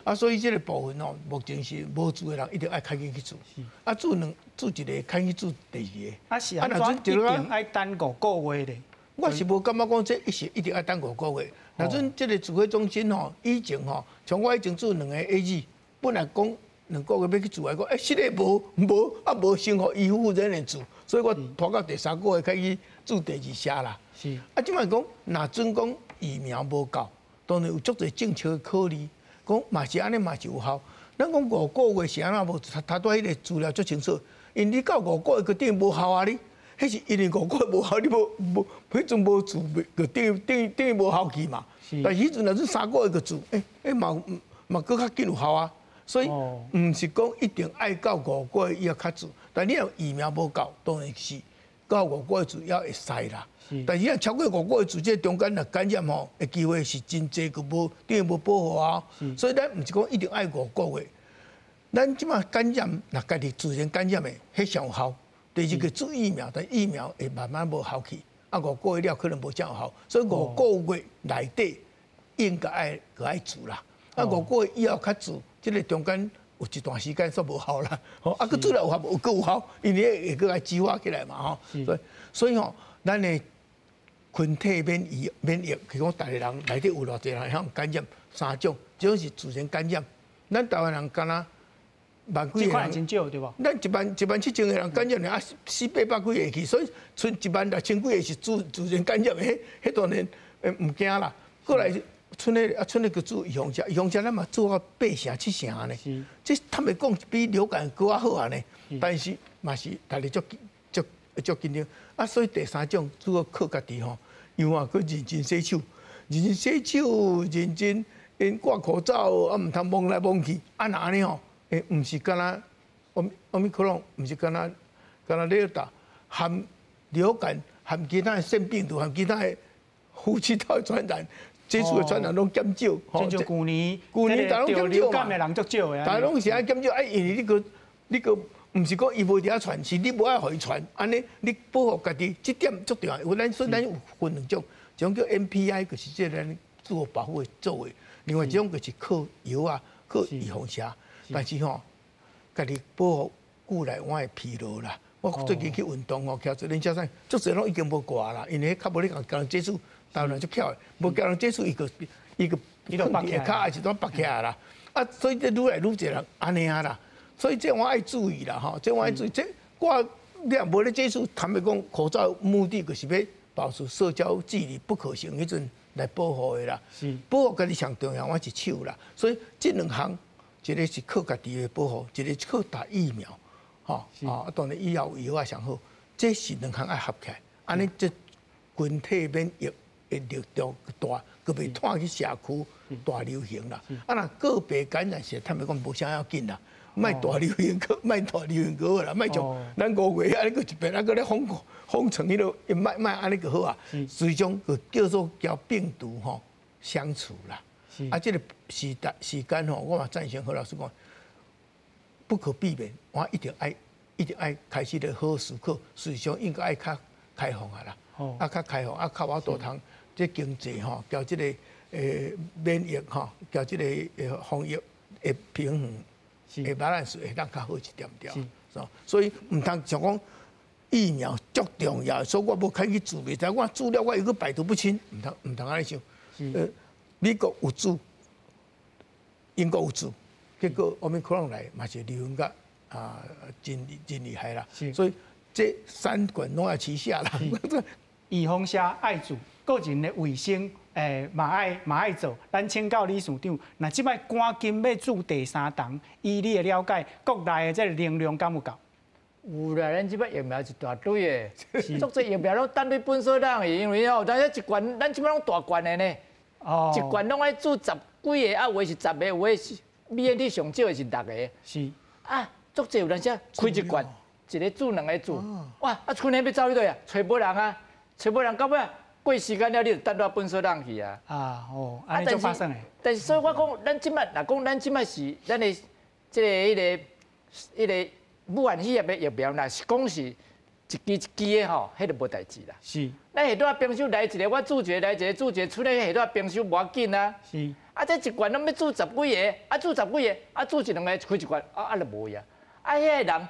啊，所以這個部分哦，目前是無注的人一定愛較緊去注。啊，注兩注一個，較緊去注第二個。啊是按怎一定愛等五個月咧？我是無感覺講這一定愛等五個月。若準這個指揮中心吼，以前吼，像我以前注兩個 AZ，本來講兩個月欲去注，來講欸，實在無無啊無先予醫護人員注，所以我拖到第三個月開始注第二劑啦。是。啊，這擺講，若準講疫苗無夠，當然有足濟政策考慮。講嘛是按呢，嘛是有效。咱講五個月是按怎無？頭拄仔彼個資料足清楚。因為你到五個月閣等於無效啊！你，彼是因為五個月無效，你無無彼陣無注，就等於等於等於無效去嘛。但是彼陣若是三個月閣注，欸欸嘛嘛閣較緊有效啊。所以毋是講一定愛到五個月以後較注，但你若疫苗無夠，當然是到五個月注也會使啦。但是若超過五個月注，這中間若感染吼，的機會是真濟，閣無等於無保護啊。所以咱毋是講一定愛五個月。咱這馬感染，若家己自然感染的，彼上有效。第二個注疫苗，但疫苗會慢慢無效去，啊五個月了可能無遮有效，所以五個月內底應該愛閣愛注啦。啊五個月以後較注，這個中間有一段時間煞無效啦。吼，啊閣注了有效無？有閣有效，因為會閣愛激發起來嘛吼。所以吼，咱的群體免疫免疫，譬如講，逐个人內底有偌濟人會曉感染三種，一種是自然感染，咱台灣人敢若萬幾個人，真少對無？咱1.7萬個人感染爾，啊四八百幾個去，所以賰1.6萬幾個是自然感染的，彼彼當然毋驚啦。過來賰彼啊賰彼個注預防針，預防針咱嘛注到八成七成呢。這坦白講比流感閣較好啊呢，但是嘛是逐日足足足緊張。啊，所以第三種主要靠家己吼，因為閣認真洗手，認真洗手，認真𪜶掛口罩，啊毋通摸來摸去，啊若按呢吼，欸毋是敢若奧密克戎，毋是敢若敢若 Delta，含流感、含其他的腺病毒、含其他的呼吸道傳染、接觸的傳染攏減少。親像舊年，舊年逐家攏減少嘛。的人足少的。逐家攏是愛減少，啊，因為你閣你閣。毋是講伊無佇遐傳，是你無愛予伊傳，按呢你保護家己，這點足重要。有咱所以咱有分兩種，一種叫 NPI，就是這個咱自我保護的做的；另外一種就是靠藥啊，靠預防針。但是吼，家己保護久來我會疲勞啦。我最近去運動吼，騎自行車啥，足濟攏已經無掛啦，因為彼較無咧共人接觸，台灣人足巧的，無共人接觸，伊個伊個囥佇下跤，還是怎縛起來啦。啊，所以這愈來愈濟人按呢啊啦。所以這我愛注意啦，吼！這我愛注意。這我你若無咧接觸，坦白講，口罩目的就是欲保持社交距離不可行，彼陣來保護的啦。保護家己上重要，我是手啦。所以這兩項，一個是靠家己的保護，一個是靠打疫苗，吼啊！當然以後藥啊上好，這是兩項愛合起來，按呢這群體免疫的力度大，閣袂拖去社區大流行啦。啊，若個別感染是坦白講無啥要緊啦。莫大流行，閣莫大流行閣好啦，莫像咱五月按呢閣一遍，啊閣咧封封城彼落，莫莫按呢閣好啊。最終閣叫做佮病毒吼相處啦。啊，這個時代時間吼，我嘛贊成何老師講，不可避免，我一定愛一定愛開始咧好思考，實際上應該愛較開放啊啦，啊較開放，啊較有法度通這經濟吼，交這個免疫吼，交這個防疫的平衡，會 balance 會當較好一點點，是所以毋通像講疫苗足重要，所以我無肯去注，袂使我注了我又閣百毒不侵，毋通毋通按呢想。美國有注，英國有注，結果奧密克戎來嘛是流行甲啊真真厲害啦。所以這三管攏愛齊下啦。預防射愛注，個人的衛生嘛愛嘛愛做。咱請教理事長，若這擺趕緊欲注第三針，依你的了解，國內的這個能量敢有夠？有啦，咱這擺疫苗一大堆的，足濟疫苗攏等咧分數人，因為吼，咱一罐，咱這擺攏大罐的呢，一罐攏愛注十幾個，啊有的是十個，有的是 BNT 上少的是六個。啊，足濟有當時開一罐，一个注兩个注，哇！啊，賰年欲走去佗啊？揣無人啊，揣無人，到尾過時間了，你就等到分數人去啊。啊哦，按呢足發生的。但是所以我講，咱這擺若講，咱這擺是咱的這个彼个彼个武漢肺炎的疫苗，若是講是一支一支的吼，彼就無代誌啦。咱下拄仔冰箱來一个，我注一个來一个注一个，賰年下拄仔冰箱無要緊啊。啊，這一罐攏欲注十幾个，啊注十幾个，啊注一兩个開一罐，啊啊就無呀。啊，彼个人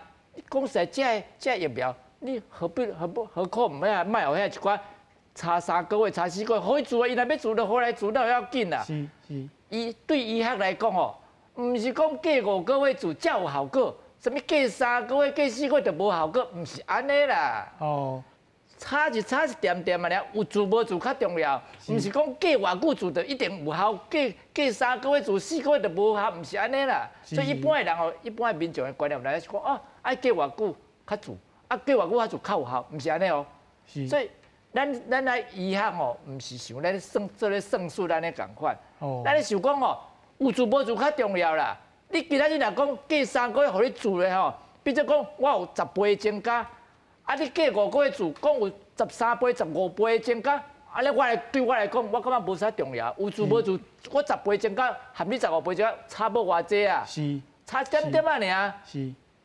講實在，這个這个疫苗，你何必何不何苦毋欲莫予彼一寡差三個月、差四個月，予伊注啊，伊若欲注就予來注，哪有要緊啦。伊對醫學來講吼，毋是講過五個月注才有效果，啥物過三個月、過四個月就無效果，毋是按呢啦。差就差一點點仔爾，有注無注較重要，毋是講過偌久注就一定有效，過過三個月注四個月就無效，毋是按呢啦。所以一般的人吼，一般的民眾的觀念來是講哦，愛過偌久較注，啊過偌久較注較有效，毋是按呢哦。所以咱咱來醫學吼，毋是像咱算做咧算術按呢仝款。咱咧想講吼，有注無注較重要啦。你今仔日若講過三個月予你注咧吼，比如講我有十倍增加。啊！你過五個月注，講有13倍、15倍增加，按呢我來對我來講，我感覺無啥重要。有注無注，我十倍增加，含你15倍增加，差無偌濟啊。差點點仔爾。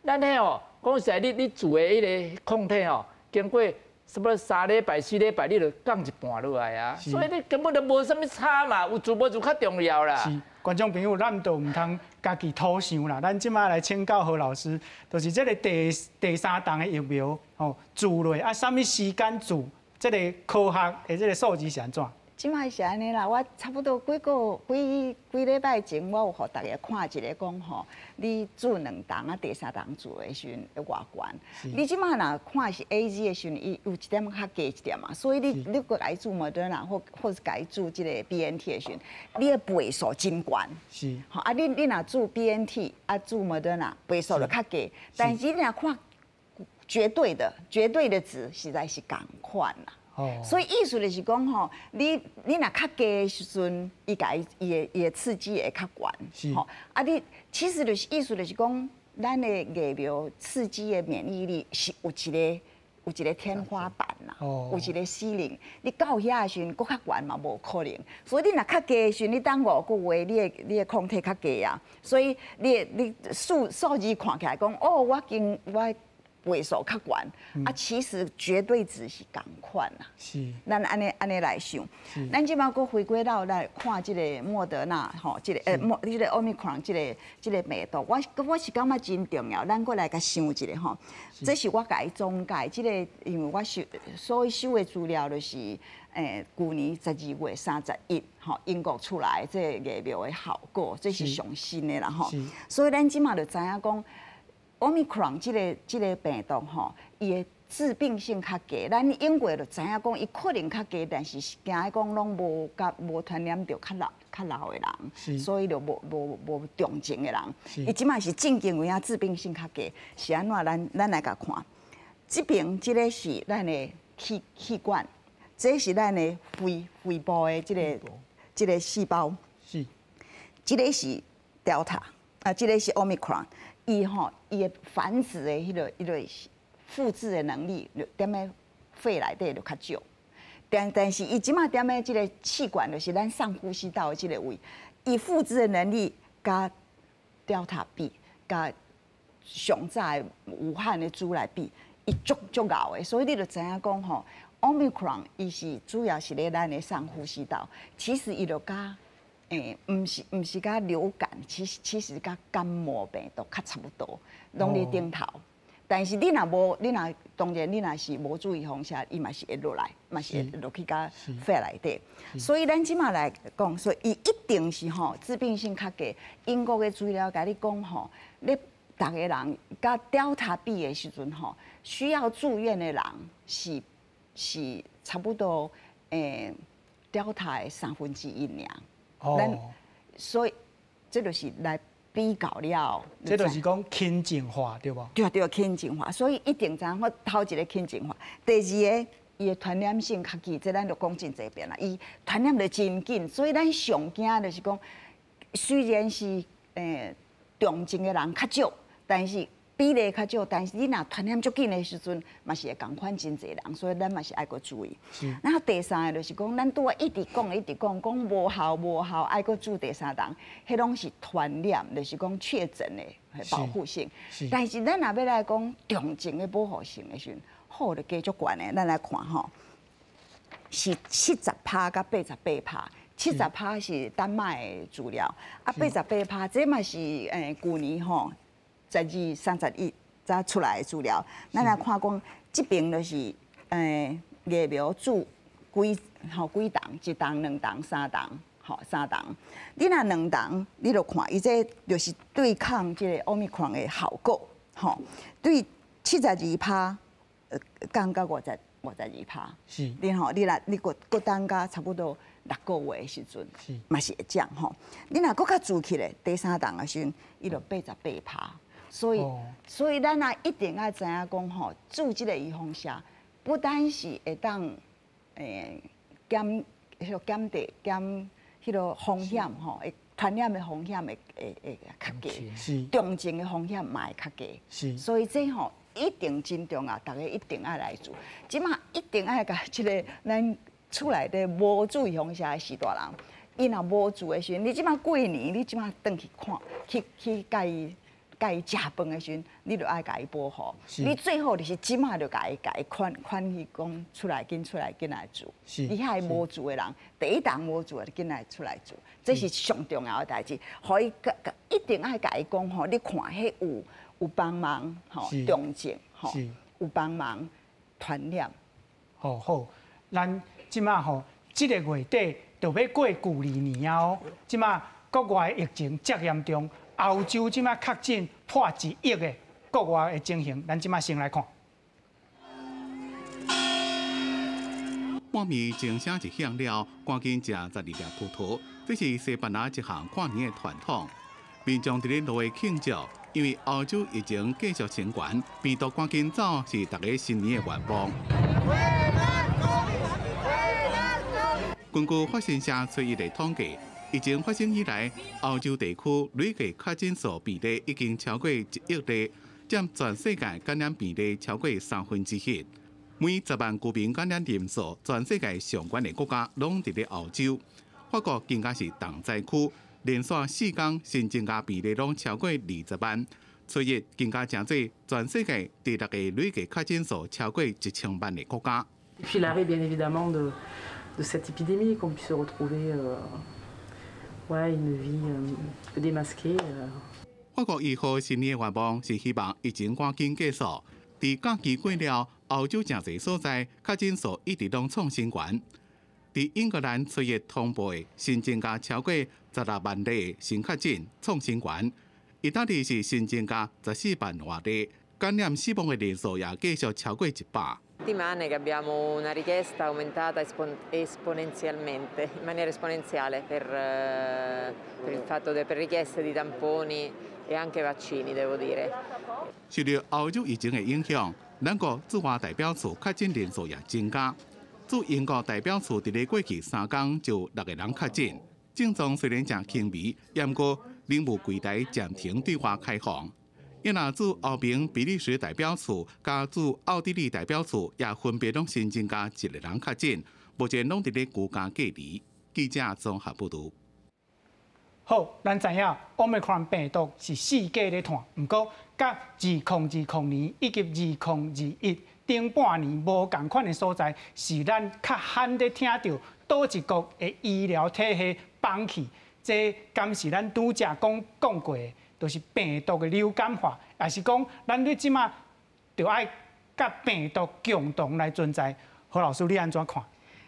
咱彼哦，講實在，你你注的彼个抗體吼，經過什麼三禮拜、四禮拜，你就降一半落來啊。所以你根本就無啥物差嘛，有注無注較重要啦。觀眾朋友，咱都毋通家己偷想啦。咱這擺來請教何老師，就是這个第第三針的疫苗吼，注落啊，啥物時間注？這个科學的這个數字是按怎？這擺是按呢啦，我差不多幾個幾幾禮拜前，我有予大家看一个講吼，你注兩針啊，第三針注的時陣會偌懸。你這擺若看是 AZ 的時陣，伊有一點較低一點嘛，所以你你閣來注莫德納或或是共伊注這个 BNT 的時陣，你的倍數真懸。吼啊，你你若注 BNT 啊注莫德納倍數就較低，但是你若看絕對的絕對的值，實在是仝款啦。所以意思就是講吼，你你若較低的時陣，伊共伊伊的伊的刺激會較懸，吼啊你其實就是意思就是講，咱的疫苗刺激的免疫力是有一個有一個天花板啦，有一個 ceiling，你到遐的時陣，閣較懸嘛無可能。所以你若較低的時陣，你等五個月，你的你的抗體較低啊，所以你的你數數字看起來講，哦，我經我倍數較懸，啊，其實絕對值是仝款啦。咱按呢按呢來想，咱這擺閣回歸到來看這个莫德納吼，這个莫這个奧密克戎這个這个病毒，我我是感覺真重要，咱閣來共想一下吼。這是我共伊總結，這个因為我收所以收的資料就是舊年12月31吼，英國出來這个疫苗的效果，這是上新的啦吼。所以咱這馬就知影講。奧密克戎這个這个病毒吼，伊的致病性較低。咱英國就知影講，伊可能較低，但是驚講攏無佮無傳染著較老較老的人，所以就無無無重症的人。伊這擺是正經有影致病性較低，是按怎？咱咱來共看，這邊這个是咱的氣氣管，這是咱的肺肺部的這个這个細胞。這个是 Delta，啊，這个是奧密克戎。伊吼，伊的繁殖的彼个彼个複製的能力，就踮咧肺內底就較少。但但是伊這擺踮咧這个氣管，就是咱上呼吸道的這个位，伊複製的能力佮 Delta 比，佮上早的武漢的株來比，伊足足𠢕的，所以你就知影講吼，Omicron 伊是主要是咧咱的上呼吸道，其實伊就佮毋是佮流感，其實佮感冒病毒較差不多，攏佇頂頭。但是你若無，你若當然你若是無注意風險，伊嘛是會落來，嘛是會落去佮肺內底。所以咱這馬來講，所以伊一定是吼致病性較低。英國的資料共你講吼，你逐个人佮 Delta 比的時陣吼，需要住院的人是差不多Delta 的1/3爾。哦。所以這就是來比較了，這就是講輕症化對無？對對，輕症化，所以一定知影我頭一个輕症化，第二个伊的傳染性較緊，這咱就講真濟遍啦。伊傳染得真緊，所以咱上驚就是講，雖然是重症的人較少，但是比例較少，但是你若傳染足緊的時陣，嘛是會仝款真濟人，所以咱嘛是愛閣注意。然後第三个就是講，咱拄仔一直講，一直講，講無效無效，愛閣注第三針，彼攏是傳染，就是講確診的保護性。但是咱若欲來講重症的保護性的時陣，好就加足懸的，咱來看吼，是70%佮88%。70%是丹麥的資料，啊88%，這嘛是舊年吼。12、31才出來的資料，咱來看講，這爿就是疫苗注幾吼幾筒，一筒、兩筒、三筒，吼三筒。你若兩筒，你就看伊這就是對抗這個 Omicron 的效果，吼，對72%降到52%。是。你吼，你若你閣等到差不多6個月的時陣，嘛是會降吼。你若閣較注起來，第三筒的時陣，伊就88%。所以，所以咱啊一定愛知影講吼，注這个預防射，不單是會當減彼個減低減彼个風險吼，會傳染的風險會較低，重症的風險嘛會較低。所以這吼一定真重要，大家一定愛來注。這馬一定愛共這个咱厝內底無注預防射的序大人，伊若無注的時陣，你這馬過年，你這馬轉去看，去共伊。共伊食飯的時陣，你就愛共伊保護。你最好就是這馬就共伊勸勸伊講出來，緊出來，緊來注。你遐無注的人，第一筒無注的，緊來出來注，這是上重要的代誌。予伊一定愛共伊講吼，你看彼有幫忙吼，重症吼，有幫忙傳染。好好，咱這馬吼，這个月底就欲過舊曆年啊！這馬國外疫情遮嚴重。歐洲這馬確診破1億的國外的情形，咱這馬先來看。半暝鐘聲一響了，趕緊食12粒葡萄，這是西班牙一項跨年的傳統。民眾佇咧路的慶祝，因為歐洲疫情繼續升懸，病毒趕緊走是大家新年的願望。根據法新社初一的統計。疫情發生以來，歐洲地區累計確診數病例已經超過1億例，佔全世界感染病例超過1/3。每10萬居民感染人數，全世界上懸的國家攏佇咧歐洲。法國更加是重災區，連續4天新增加病例攏超過20萬。初一更加成做全世界第6個累計確診數超過1000萬的國家。法國醫護新年願望是希望疫情趕緊結束。佇假期過了，歐洲誠濟所在確診數一直攏創新高。佇英格蘭初一通報的新增加超過16萬例新確診，創新高。意大利是新增加14萬外例，感染死亡的人數也繼續超過100。 Settimane che abbiamo una richiesta aumentata esponenzialmente, in maniera esponenziale per il fatto per richieste di tamponi e anche vaccini, devo dire。受到欧洲疫情的影响，咱国驻外代表处确诊人数也增加。驻英国代表处伫咧过去3天就6个人确诊，症状虽然诚轻微，毋过仍无柜台暂停对外开放。伊若驻欧盟比利时代表处佮驻奥地利代表处也分别拢新增加1个人确诊，目前拢伫咧居家隔离。记者综合报道。好，好，咱知影 Omicron 病毒是世界咧傳，毋過佮2020年以及2021頂半年無仝款的所在，是咱較罕咧聽著佗一國的醫療體系崩去。這敢是咱拄才講講過的，就是病毒的流感化，抑是講咱咧這馬著愛佮病毒共同來存在。何老師，你按怎看？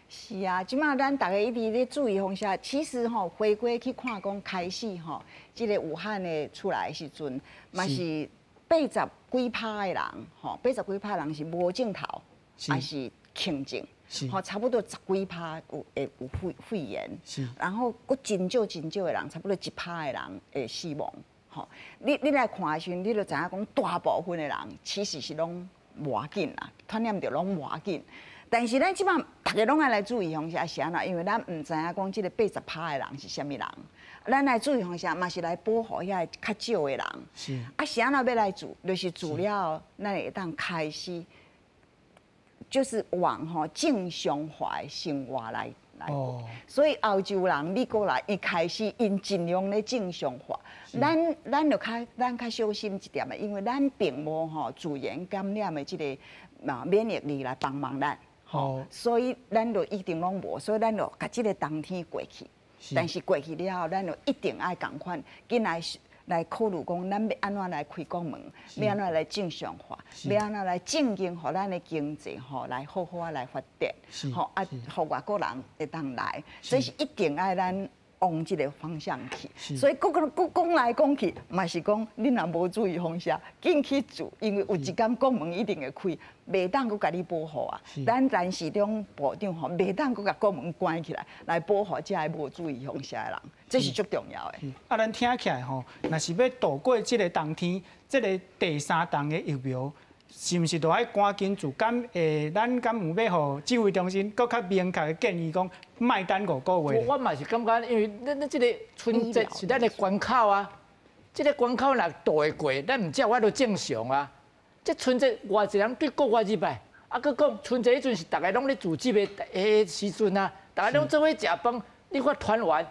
是啊，這馬咱逐家一直咧注意風險。其實吼，回歸去看講開始吼，這个武漢的出來的時陣，嘛是80幾趴的人，吼，80幾趴人是無症頭，抑是輕症，吼，差不多十幾趴有會有肺炎，然後閣真少真少的人，差不多1趴的人會死亡，吼。你來看的時陣，你就知影講大部分的人其實是攏無要緊啦，傳染著攏無要緊。但是咱這馬逐家攏愛來注意風險是按怎？因為咱毋知影講這个80趴的人是啥物人。咱來注意風險嘛是來保護遐較少的人。啊，是按怎欲來做？就是做了後，咱會當開始，就是往吼正常化的生活來。所以歐洲人、美國人伊開始𪜶盡量咧正常化。咱就較咱較小心一點的，因為咱並無吼自然感染的這个嘛免疫力來幫忙咱。所以咱就一定攏無，所以咱就共這个冬天過去。但是過去了後，咱就一定愛仝款，緊來考慮講，咱欲按怎來開國門，欲按怎來正常化，欲按怎來正經，予咱的經濟吼來好好仔來發展，吼啊，予外國人會當來，這是一定愛咱往這个方向去。所以閣閣閣講來講去，嘛是講你若無注意風險，緊去做，因為有一工國門一定會開，袂當閣共你保護啊。咱陳時中部長吼，袂當閣共國門關起來，來保護這个無注意風險的人，這是足重要的。啊，咱聽起來吼，若是欲渡過這个冬天，這个第三筒的疫苗，是毋是都愛趕緊做？敢會咱敢有欲予指揮中心閣較明確的建議講，莫等5個月？我嘛是感覺，因為咱這个春節是咱的關口啊，這个關口若渡會過，咱毋才有法度正常啊。這春節偌濟人對國外入來，啊，閣講春節彼陣是逐家攏咧聚集的彼時陣啊，逐家攏做伙食飯，你看團圓，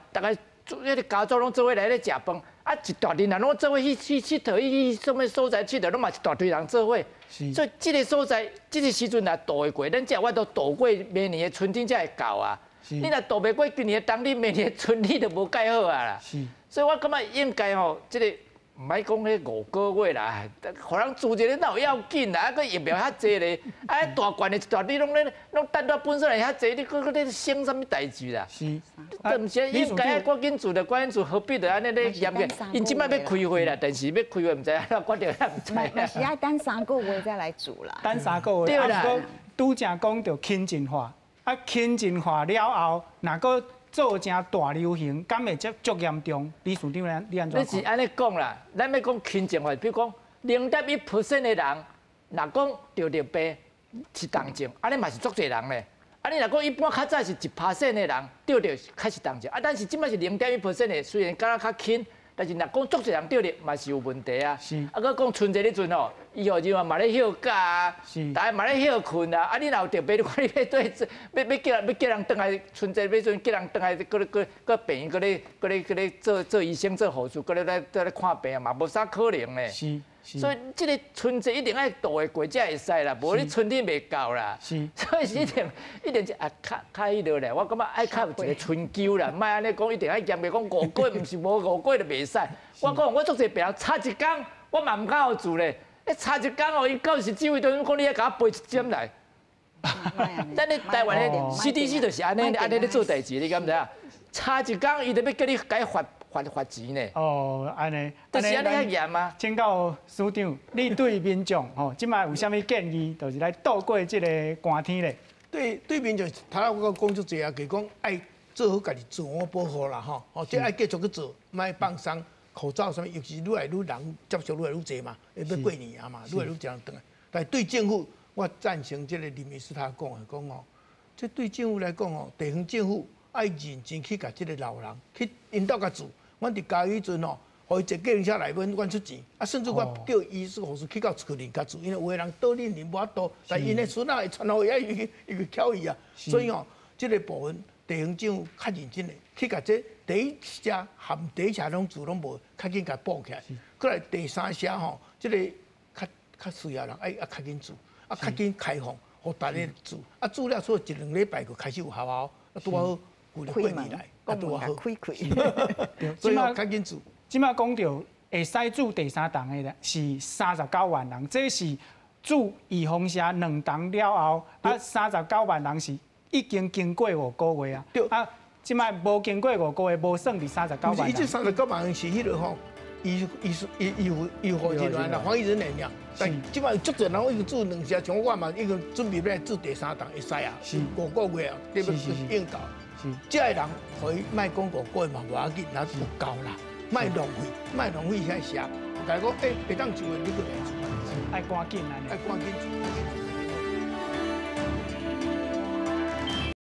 逐家彼个家族攏做伙來咧食飯。啊，一大群人攏做伙去𨑨迌，去啥物所在𨑨迌，攏嘛一大堆人做伙。所以這个所在，這个時陣若渡會過，咱才有法度渡過明年的春天才會到啊。你若渡袂過今年的冬天，明年的春天就無蓋好啊啦。所以我感覺應該吼，這个毋愛講彼5個月啦，予人住一下哪有要緊啦？啊，閣疫苗遐濟咧，啊，大罐的一大堆攏咧，攏等到本身來遐濟，你閣閣咧省啥物代誌啦？這毋是應該趕緊做就趕緊做，何必著按呢咧嚴格？𪜶這擺欲開會啦，但是欲開會毋知按怎決定，咱毋知。嘛是愛等三個月再來做啦。等三個月，對啦。拄才講著輕症化，啊，輕症化了後，若閣造成大流行，敢會遮足嚴重？李署長，你按怎？你是按呢講啦，咱欲講輕症化，比如講0.1% 的人，若講著著病是重症，按呢嘛是足濟人咧。啊，你若講一般較早是1% 的人著著較是重症，啊，但是這擺是0.1% 的，雖然敢若較輕，但是若講足濟人著著嘛是有問題啊。啊，閣講春節彼陣吼，醫護人員嘛咧歇假啊，逐家嘛咧歇睏啊。啊，你若有著病，你看你欲對欲叫人轉來春節彼陣叫人轉來，閣閣閣病院閣咧閣咧閣咧做做醫生做護士，閣咧來閣咧看病嘛，無啥可能咧。所以這个春節一定愛渡會過才會使啦，無你春天袂到啦。所以一定一定是啊，較較彼落咧，我感覺愛較有一个春秋啦，莫按呢講一定愛嚴格講五個月，毋是無五個月就袂使。我講我足濟病人差一工，我嘛毋敢予住咧。欸，差一工哦，伊到時指揮中心講你愛共我賠一針來。咱咧台灣的 CDC 就是按呢按呢咧做代誌，你敢知影？差一工，伊就欲叫你共伊罰錢呢。哦，按呢，就是按呢遐嚴啊。請教署長，你對民眾吼，這擺有啥物建議，就是來度過這个寒天咧？對對民眾，頭仔我講足濟啊，就是講愛做好家己自我保護啦，吼，吼，這愛繼續去做，莫放鬆。口罩啥物，尤其是愈來愈人接觸愈來愈濟嘛，欲過年啊嘛，愈來愈濟人轉來。但對政府，我贊成這个林醫師他講的，講吼，這對政府來講吼，地方政府愛認真去共這个老人去𪜶兜共住。阮佇嘉義彼陣吼，予伊坐計程車來，阮出錢，啊，甚至我叫醫師護士去到厝裡共住，因為有的人倒恁恁無法度，但𪜶的孫仔會傳予伊，伊去伊去翹伊啊。所以吼，這个部分地方政府較認真的去共這地第一劑含第一劑攏注攏無，較緊共補起來。閣來第三劑吼，這个較較需要人愛啊較緊注，啊較緊開放，予大家注。啊注了所以一兩禮拜就開始有效啊，啊拄好舊年過年來，啊拄好。開開。所以較緊注。這擺講著會使注第三針的是39萬人，這是注預防射兩針了後，啊三十九萬人是已經經過五個月啊。對。啊，這擺無經過五個月，無算佇三十九萬。伊這三十九萬人是彼个吼，醫醫醫醫護醫護人員啦，防疫人員爾。但這擺足濟人已經注兩劑，像我嘛已經準備欲來注第三針，會使啊。是。五個月啊，對不？應到。是。這个人予伊莫講五個月嘛無要緊，那有夠啦。莫浪費，莫浪費遐射。共伊講，欸，會當注的你閣來注。愛趕緊按呢。愛趕緊注。